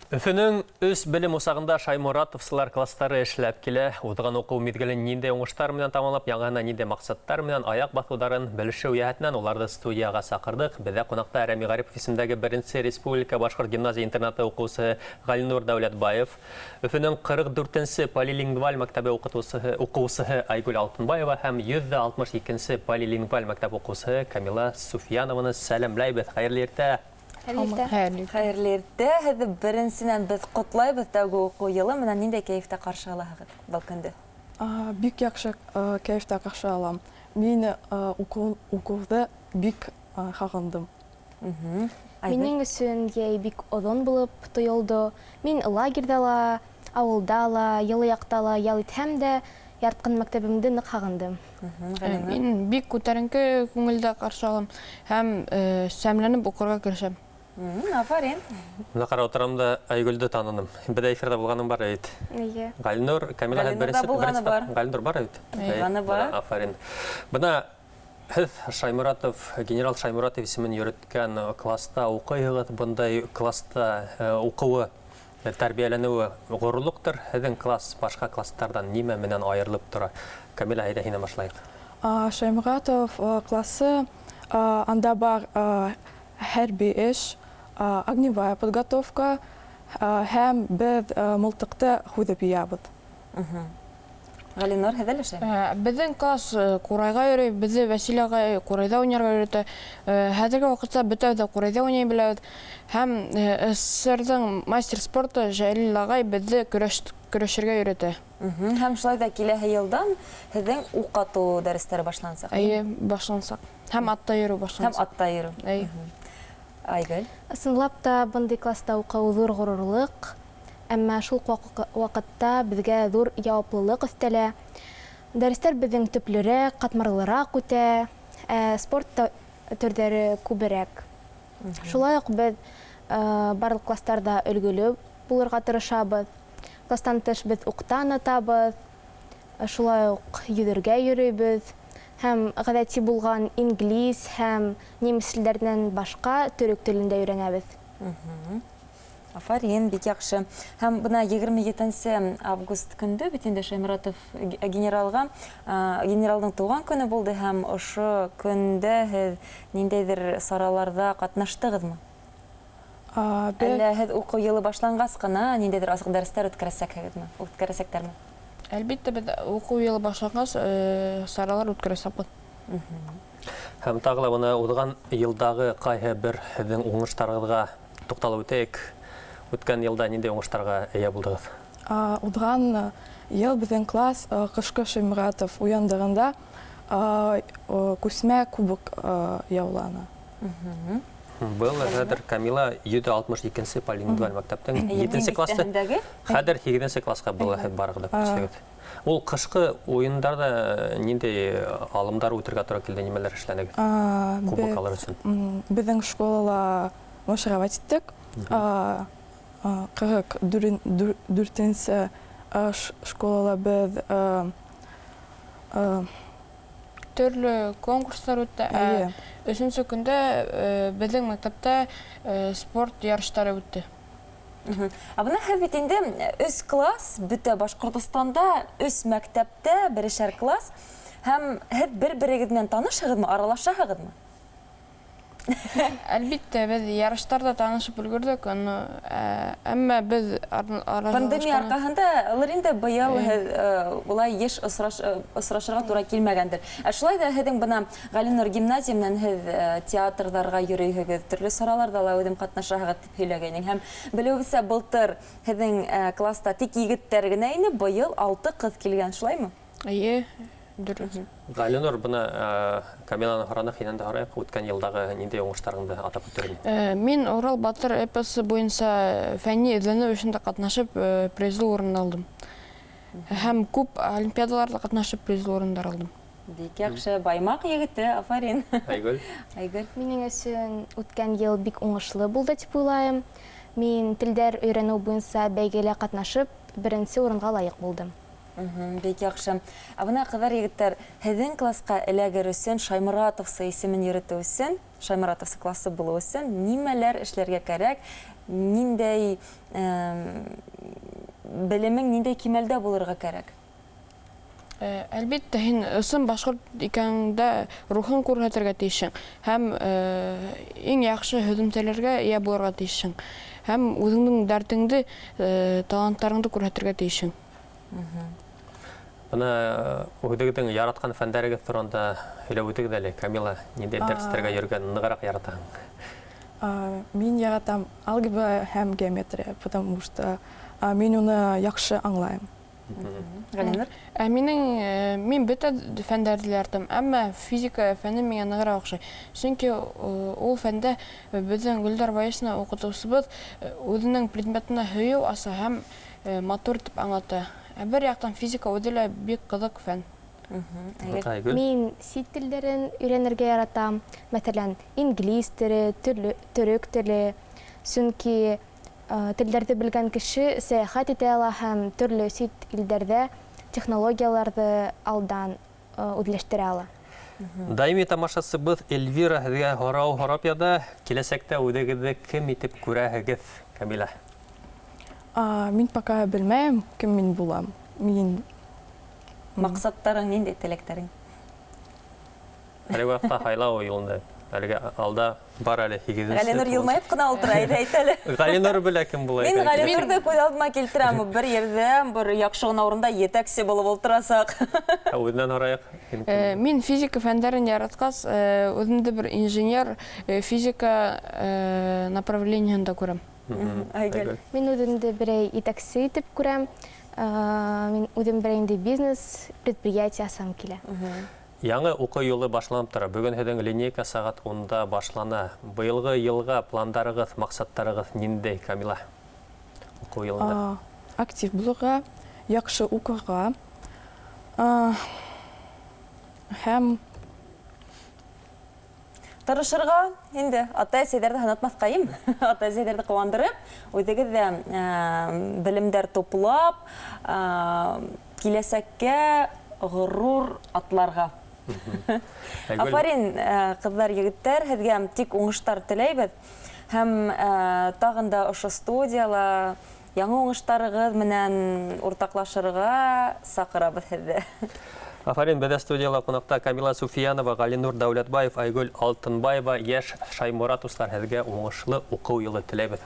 Өфөнөң өс белем усағында Шайморатовсылар класстары эшләп килә. Уҙған уҡыу миҙгелен ниндәй уңыштар менән тамамлап, яңыһына ниндәй маҡсаттар менән аяҡ баҫыуҙарын белешеү йәһәтенән уларҙы студияға саҡырҙыҡ. Беҙҙә ҡунаҡта Рәми Ғарипов исемендәге беренсе республика башҡорт гимназия-интернаты уҡыусыһы Ғәлинур Дәүләтбаев, Өфөнөң 44 нсе полилингваль мәктәбе укытыусыһы, уҡыусыһы Айгөл Алтынбаева һәм 162 нсе полилингваль мәктәп уҡыусыһы Камила Суфиянованы сәламләйбеҙ. Хәйерле иртә! Хәйерле иртә. Хәйерле иртә. Һеҙҙе беренсенән беҙ ҡотлайбыҙ тәүге уҡыу йылы менән. Ниндәй кәйефтә ҡаршы алаһығыҙ был көндө? Бик яҡшы кәйефтә ҡаршы алам. Мин уҡыуҙы бик һағындым. Минең өсөн йәй бик оҙон булып тойолдо. Мин лагерҙа ла, ауылда ла, йылы яҡта ла ял итһәм дә, яратҡан мәктәбемде ныҡ һағындым. Мин бик күтәренке күңелдә ҡаршы алам һәм сәмләнеп уҡырға керешәм. Афарин. Бына ҡарап ултырам да Айгөлдө таныным. Беҙҙә эфирҙа булғаның бар бит. Эйе. Ғәлинур, Камила һеҙ беренсе булғаны бар. Ғәлинур бар бит. Булғаны бар. Афарин. Бына һеҙ Шайморатов, генерал Шайморатов исемен йөрөткән класста уҡыйһығыҙ. Бындай класста уҡыуы, тәрбиәләнеүе ғорурлыҡтыр. Һеҙҙең класс башҡа класстарҙан нимә менән айырылып тора? Камила, әйҙә һинән башлайыҡ. Шайморатов классы, анда бар хәрби эш, огневая подготовка һәм беҙ мылтыҡты һүҙеп йыябыҙ. Ғәлинур, һеҙ әле шәй? Беҙҙең класс ҡурайға йөрөй, беҙҙе Вәсил ағай ҡурайҙа уйнарға өйрәтә. Хәҙерге ваҡытта бөтәбеҙ ҙә ҡурайҙа уйнай беләбеҙ. Һәм СССРҙың мастер спорты Жәлил ағай беҙҙе көрәшергә өйрәтә. Һәм шулай ҙа киләһе йылдан һеҙҙең уҡ атыу дәрестәре башлансаҡ. Эйе, башлансаҡ. Һәм атта йөрөү башлансаҡ. Һәм атта йөрөү. Эйе. Айгөл. Ысынлап та, бындай класста уҡыу ҙур ғорурлыҡ, әммә шул ваҡытта беҙгә ҙур яуаплылыҡ өҫтәлә. Дәрестәр беҙҙең төплөрәк, ҡатмарлыраҡ үтә, ә спорт төрҙәре күберәк. Шулай уҡ беҙ барлыҡ кластарҙа өлгөлө булырға тырышабыҙ. Кластан тыш беҙ уҡтан атабыҙ, шулай уҡ йөҙөргә йөрөйбөҙ. Һәм ғәҙәти булған инглиз һәм немец телдәренән башҡа төрөк телен дә өйрәнәбеҙ. Афарин, бик яҡшы. Һәм бына 27 август көндө бит инде Шайморатов генералға, генералдың тыуған көнө булды, һәм ошо көндә һеҙ ниндәйҙер сараларҙа ҡатнаштығыҙмы? Әллә һеҙ уҡыу йылы башланғас ҡына ниндәйҙер асыҡ дәрестәр үткәрәсәкһегеҙме? Үткәрәсәктәрме? Әлбиттә, беҙ уҡыу йылы башланғас саралар үткәрәсәкбеҙ. Һәм тағы ла бына уҙған йылдағы ҡайһы бер һеҙҙең уңыштарығыҙға туҡталып үтәйек. Үткән йылда ниндәй уңыштарға эйә булдығыҙ? Уҙған йыл беҙҙең класс ҡышҡы Шайморатов уйындығында күсмә кубок яуланы. Был хәҙер Камила 162 полилингваль мәктәптең 7-нсе классы. Хәҙер 8-нсе классҡа был барығыҙ күсһәгеҙ. Ул ҡышҡы уйындарҙа ниндәй алымдар үтергә тура килде, нимәләр эшләнегеҙ? Кубок алыр өсөн. Беҙҙең школала маршировать иттек. 44-нсе школала беҙ төрлө конкурстар үтте. 3-нсе көндә беҙҙең мәктәптә спорт ярыштары үтте. Ә бына һеҙ бит инде 3 класс бөтә Башҡортостанда, 3 мәктәптә берешәр класс. Һәм һеҙ бер-берегеҙ менән танышһығыҙмы, аралашаһығыҙмы? Әлбиттә, беҙ ярыштарҙа танышып өлгөрҙөк, әммә беҙ аралашҡан Пандемия арҡаһында улар инде быйыл һеҙ улай йыш осрашырға тура килмәгәндер. Ә шулай ҙа һеҙҙең бына Ғәлинур гимназия менән һеҙ театрҙарға йөрөйһөгөҙ, төрлө сараларҙа ла үҙем ҡатнашаһығыҙ тип һөйләгәйнең. Һәм белеүебеҙсә, былтыр һеҙҙең класта тик егеттәр генә ине, быйыл 6 ҡыҙ килгән, шулаймы? Эйе, дөрөҫ. Ғәлинур, бына Камиланы һораныҡ, һинән дә һорайыҡ, үткән йылдағы ниндәй уңыштарыңды атап үтер инең? Мин Урал батыр эпосы буйынса фәнни эҙләнеү эшендә ҡатнашып, призлы урын алдым. Һәм күп олимпиадаларҙа ҡатнашып призлы урындар алдым. Бик яҡшы, Баймаҡ егете, афарин. Айгөл. Айгөл. Минең өсөн үткән йыл бик уңышлы булды тип уйлайым. Мин телдәр өйрәнеү буйынса бәйгелә ҡатнашып, беренсе урынға лайыҡ булдым. Бик яҡшы. Ә бына ҡыҙҙар, егеттәр, һеҙҙең класҡа эләгер өсөн, Шайморатовсы исемен йөрөтөү өсөн, Шайморатовсы классы булыу өсөн нимәләр эшләргә кәрәк? Ниндәй белемең ниндәй кимәлдә булырға кәрәк? Әлбиттә, һин ысын башҡорт икәнеңдә рухын күрһәтергә тейешһең һәм иң яҡшы һөҙөмтәләргә эйә булырға тейешһең һәм үҙеңдең дәртеңде, таланттарыңды күрһәтергә тейешһең. Бына үҙегеҙҙең яратҡан фәндәрегеҙ турында һөйләп үтегеҙ әле, Камила, ниндәй дәрестәргә йөрөгән нығыраҡ яратаһың? Мин яратам алгебра һәм геометрия, потому что мин уны яҡшы аңлайым. Ғәлинур? Ә минең мин бөтә фәндәрҙе лә яратам, әммә физика фәне миңә нығыраҡ оҡшай. Сөнки ул фәндә беҙҙең Гөлдар Байысына уҡытыусыбыҙ үҙенең предметына һөйөү аса һәм матур итеп аңлата. Ә бер яҡтан физика үҙе лә бик ҡыҙыҡ фән. Айгөл? Мин сит телдәрен өйрәнергә яратам. Мәҫәлән, инглиз теле, төрөк теле. Сөнки телдәрҙе белгән кеше сәйәхәт итә ала һәм төрлө сит илдәрҙә технологияларҙы алдан үҙләштерә ала. Даими тамашасыбыҙ Эльвира һеҙгә һорау һорап яҙа. Киләсәктә үҙегеҙҙе кем итеп күрәһегеҙ, Камила? Мин пока белмәйем, кем мин булам. Мин Маҡсаттарың ниндәй, теләктәрең? Әлеге ваҡытта һайлау юлында. Әлегә алда бар әле һигеҙенсе. Ғәлинур йылмайып ҡына ултыра, әйҙә әйт әле. Ғәлинур белә кем була Мин икән. Ғәлинурҙы күҙ алдыма килтерәм. Бер ерҙә, бер яҡшы ғына урында етәксе булып ултырасаҡ. Ә үҙенән һорайыҡ. Һин кем? Мин физика фәндәрен яратҡас, үҙемде бер инженер, физика направлениеһында күрәм. Айгөл. Айгөл. Мин үҙемде берәй етәксе итеп күрәм. Мин үҙем берәй инде бизнес предприятие асам килә. Яңы уҡыу юлы башланып тора. Бөгөн һеҙҙең линейка сәғәт унда башлана. Быйылғы йылға пландарығыҙ, маҡсаттарығыҙ ниндәй, Камила? Уҡыу йылында. Актив булырға, яҡшы уҡырға, һәм тырышырға инде ата-әсәйҙәрҙе һынатмаҫҡа им. Ата-әсәйҙәрҙе ҡыуандырып, үҙегеҙ ҙә белемдәр туплап, киләсәккә ғорур атларға. Айгөл. Афарин, ҡыҙҙар, егеттәр, һеҙгә тик уңыштар теләйбеҙ. Һәм тағын да ошо студияла яңы уңыштарығыҙ менән уртаҡлашырға саҡырабыҙ һеҙҙе. Афарин, беҙҙә студияла ҡунаҡта Камила Суфиянова, Ғәлинур Дәүләтбаев, Айгөл Алтынбаева, йәш Шайморатовтар. Һеҙгә уңышлы уҡыу йылы теләйбеҙ.